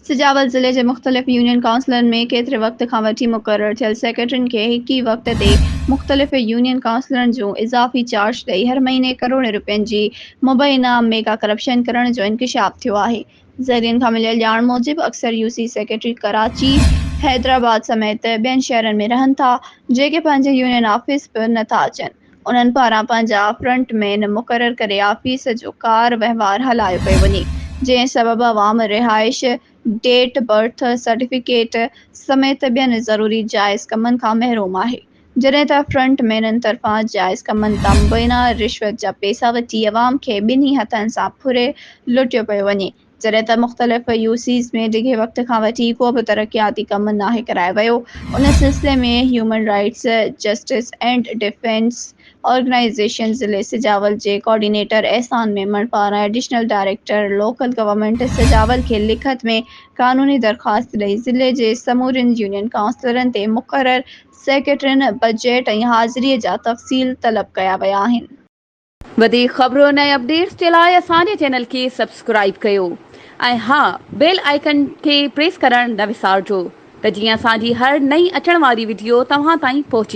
سجاول ضلعي جي مختلف يونين ڪائونسلن ۾ ڪيتري وقت کان وٺي مقرر ٿيل سيڪريٽرين کي هڪ ئي وقت تي مختلف يونين ڪائونسلن جون اضافي چارج ڏئي هر مهيني ڪروڙين رپين جي مبينا ميگا ڪرپشن ڪرڻ جو انڪشاف ٿيو آهي. ذريعن کان مليل ڄاڻ موجب اڪثر U C secretary Karachi, Hyderabad سميت ٻين شهرن ۾ رهن ٿا جيڪي پنهنجي يونين آفيس به نه ٿا اچن. انهن پاران پنهنجا فرنٽ مين مقرر ڪري آفيس جو ڪار وهنوار هلايو پيو وڃي، جنهن سبب عوام رهائش، ڊيٽ برٿ سرٽيفڪيٽ سميت ٻين ضروري جائز ڪمن کان محروم آهي، جڏهن ته فرنٽ مينن طرفان جائز ڪمن تان مبينا رشوت جا پيسا وٺي عوام کي ٻنهي هٿن سان ڦري لٽيو پيو وڃي. جڏهن ته مختلف يو سيز ۾ ڊگهي وقت کان وٺي ڪو به ترقياتي ڪم ناهي ڪرايو ويو، ان سلسلي ۾ human rights justice and defence organisation ضلعي سجاول جي ڪوآرڊينيٽر احسان ميمڻ پاران additional director local government Sujawal کي لکت ۾ قانوني درخواست ڏئي ضلعي جي سمورين يونين ڪائونسلرن تي مقرر سيڪريٽرين بجيٽ ۽ حاضري جا تفصيل طلب ڪيا ويا آهن. وڌيڪ خبرن ۽ اپڊيٽس جي لاء اسان جي چينل کي سبسڪرائيب ڪيو ۽ ها بيل آئيڪن کي پريس ڪرڻ نه وسارجو ته جيئن اسان جي هر نئين اچڻ واري وڊيو توهان تائين پهچي.